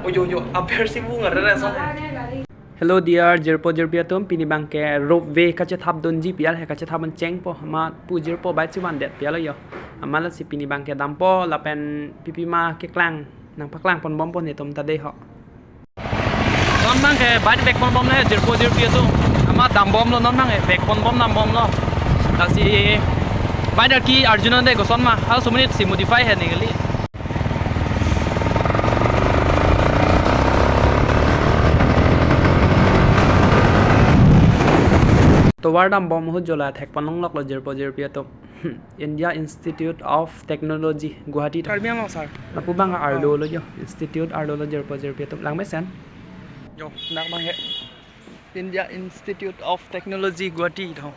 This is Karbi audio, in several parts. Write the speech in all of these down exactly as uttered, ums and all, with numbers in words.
Yo, yo, yo, aber si bu ngar re son. Hello dear jirpo jirpi atum, pini abang ke ropeway kachethap dunji pi-ar he, kachethap an chengpo, amat pu jirpo bike si vandet pi-ar lo yo. Amat lasi pini abang ke dampo lapen pipi ma keklang nangpaklang ponbompo netum ta dei ho. Non abang ke bike vek ponbom le jirpo jirpi atum. Amat dambomlo non abang ke vek ponbom dambomlo. Lasi bike arki arjunon dei koson ma. Halaso amonit si modify he neli. Tovar dambom ahut jo la thek ponlongloklo jirpo jirpi atum. India Institute of Technology, Guwahati. Karbi Anglong, sir. Lapu abang arlo lo yo, institute arlo lo jirpo jirpi atum. Langmesen. Yo, dak abang he. India Institute of Technology, Guwahati tho.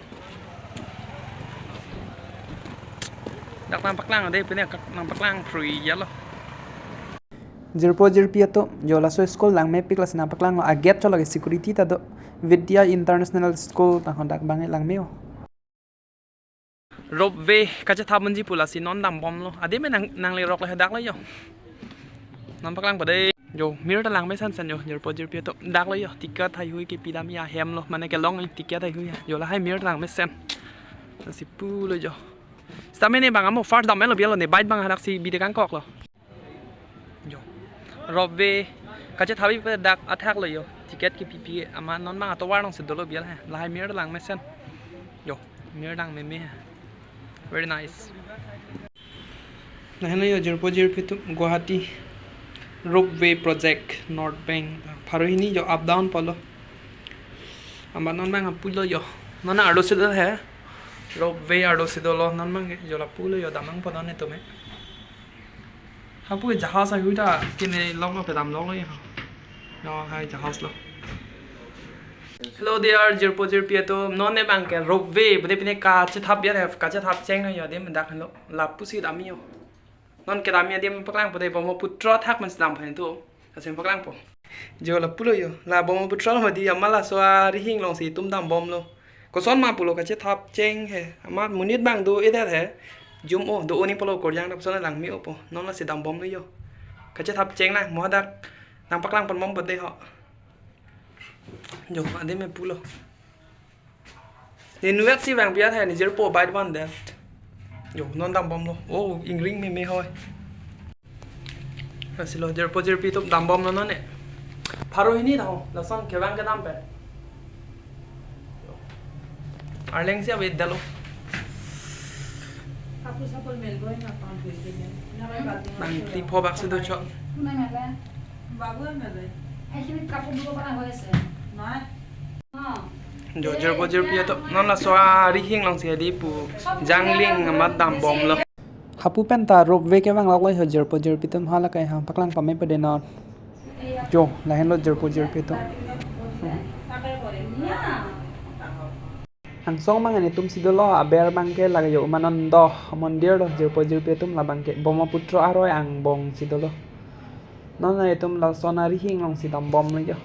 Dak nangpaklang dei, pine nangpaklang free ya lo. Jirpo jirpi atum, jo laso school langmepik lasi nangpaklanglo, a gate cholo ke security ta do. Vidya International School ta ho, dak abang langme-o. Ropeway kachethap dunji pu lasi non dambomlo. Adim me nang, nanglerok le dak lo yo. Nangpaklangpo dei. Yo, mir ta langmesen sen yo, jirpo jirpi atum. Dak lo yo, ticket haihui kepi dam ya hem lo. Mane kelong ticket haihui ya. Jo lahai mir ta langmesen. Lasi pulo yo. Sitame ne abang amo first dam lo bialo ne bike abang hadak si bide kangkoklo. Jo. Ropeway kachethap pen dak athak lo yo. Ticket kepipi amat non abang atovar along si dolo bial he. Lahai mir langmesen. Yo, mir langmeme he. Very nice. Lahenlo yo jirpo jirpi atum, Guwahati ropeway project North Bank. Pharo hini yo up down pulo. Amat non abang pulo yo. Non arlo si do he. Ropeway arlo si dolo non abang ke jo lapulo yo, dam nangpo non netum he. Hapu jahaz ahui ta kine lok lo, pedam lok lo ya. No, hai jahaz lo. Hello dear jirpo jirpi atum, non ne abang ke ropeway, bude pine kachethap ya he, kachethap cheng na ya, adim dak lo, lapu si dam yo. Non kedam ya adim paklangpo dei, Brahmaputra thak man si dam phan tu. Kasem paklangpo. Jo lapulo yo, la Brahmaputra lo mati, amat laso arihing along si itum dambomlo. Koson ma pulo kachethap cheng he. Amat monit abang do-edet he. Jum-o do-o ni pulo, koryang ta puson langme-o po. Non lasi dambomlo yo. Kachethap cheng lang, mo hadak nangpaklang ponbompo dei ho. Jo, adim me pulo. Ne nuet si vang biat he, ne jirpo bike vandet. Jo, non dambomlo. Oh, ingring meme hoi. Lasi lo jirpo jirpi atum, dambomlo non ne. Pharo hini tho, lason kevang kedam pen. Arleng si avedetlo. Kapu sapol melboi na pang tui ke ne. Nang ti pho bak si do chok. Babu na dai. Ai sini kapu dua pernah hoy se. Nai. Jo, jirpo jirpi atum, non laso arihing along si hedi pu jangling amat dambomlo. Hapu pen ta ropeway kevang lok lo ho jirpo jirpi atum, hala kai ha paklang pamepo dei non. Jo, lahenlo jirpo jirpi atum. Angsong abang netum si dolo, aber abang ke lake yo Umanando mondir lo jirpo jirpi atum, labang ke Brahmaputra aroi angbong si dolo. Non netum lason arihing along si dambomlo yo.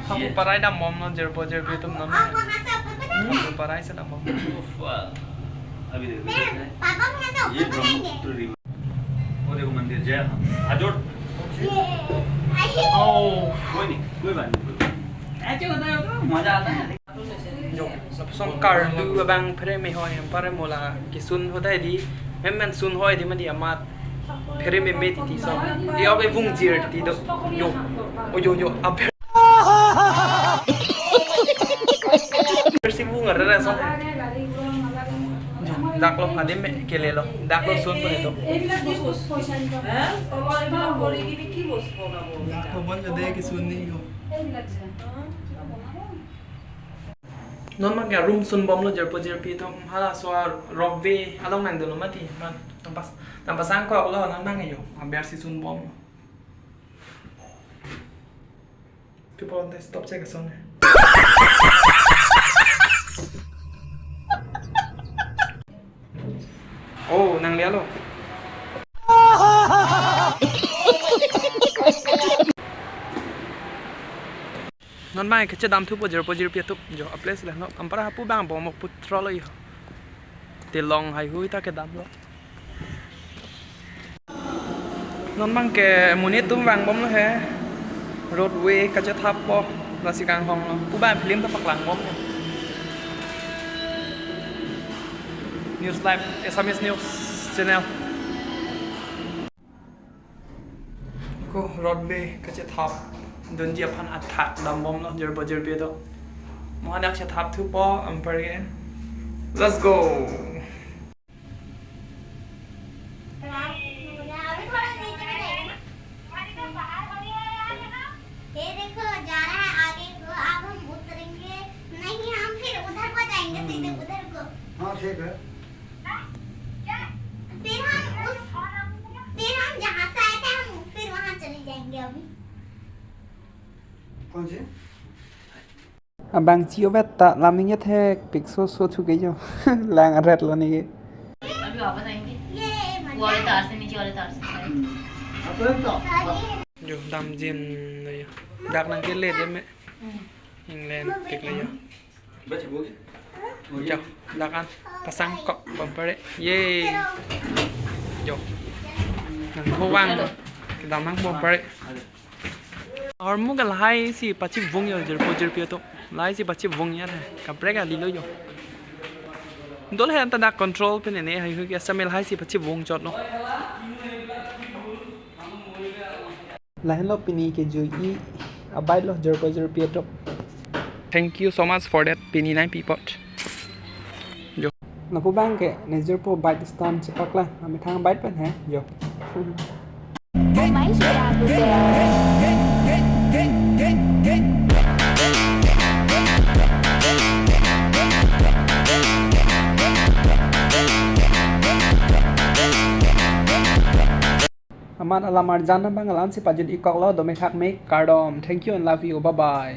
Hapu parai dambomlo jirpo jirpi atum non. Hapu parai si dambom. अभी देखो, ये ब्रह्मपुत्र रिवर। वो देखो मंदिर, जय हाजोड़। Oh. कोई नहीं, कोई बात नहीं, कोई बात नहीं। ऐसे होता है तो मजा आता है। Jo, lapuson karlu abang phere mehoi, hem pare mo la kesun ahut hedi, hem men sun hoi di mati amat phere meme titi so. Di ok evung jir titi do. Jo. Oh, jo, jo, aber. Bersih bunga rere so. Jo, dak lo, adim me kelelo. Dak lo sun pon itu. Dak lo bon jode kesun ni yo. Non abang ke room sunbomlo jirpo jirpi atum, halaso a ropeway along nangdunlo mati, man, nangpas, nangpasang koklo, non abang yo, aber si sunbomlo. People on the stop check ason. Oh, nanglelo. Non Mai kachedam thupo jirpo jirpi atum jo, a place le no, anparta hapu bang Brahmaputra lo yo. Te long haihui ta kedamlo. Non bang ke monit atum vangbomlo he. Roadway kachethappo, lasi kanghonglo. Pu bang film ta paklangbom. News Live, Assamese News Channel. Ko roadway kachethap dunji aphan athak dambomlo jirpo jirpi atum. Mohanak chethap thupo anparta ke. Let's go. ये देखो, जा रहा है आगे को, अब हम उतरेंगे। नहीं, हम फिर उधर को जाएंगे, सीधे उधर को। हाँ, ठीक है। फिर हम उस, फिर हम जहाँ से आए थे, हम फिर वहाँ चले जाएंगे अभी। कौन सी? Abang chi ovet ta lam ningje thekpik, so so thuke jo. Lang aret lo neke. अभी वापस आएंगे। ये मजा। वो वाले तार से, नीचे वाले तार से शायद। हम्म। Jo, damjin lo jo. Dak nangkele de me. England tik lo jo. Jo, dak an pasang kok bom pare. Yay. Jo. Nangkevang. Kedam nangbom pare. Ahormu ke lahai si pachivung jo jirpo jirpi atum. Lahai si pachivung ya he. Kaprek kali lo jo. Dole he anta dak control pen ne haihui ke samel lahai si pachivung chotlo. Lahenlo pini kejui abide lo jirpo jirpi atum. Thank you so much for that. Pini nangpi apot. Jo. Lapu bang ke nejirpo bike stand chepaklang. Amethang abide pen he. Jo. Amat alam arjan abang la-an si pajut-ik koklo, dome thakme kardom. Thank you and love you. Bye bye.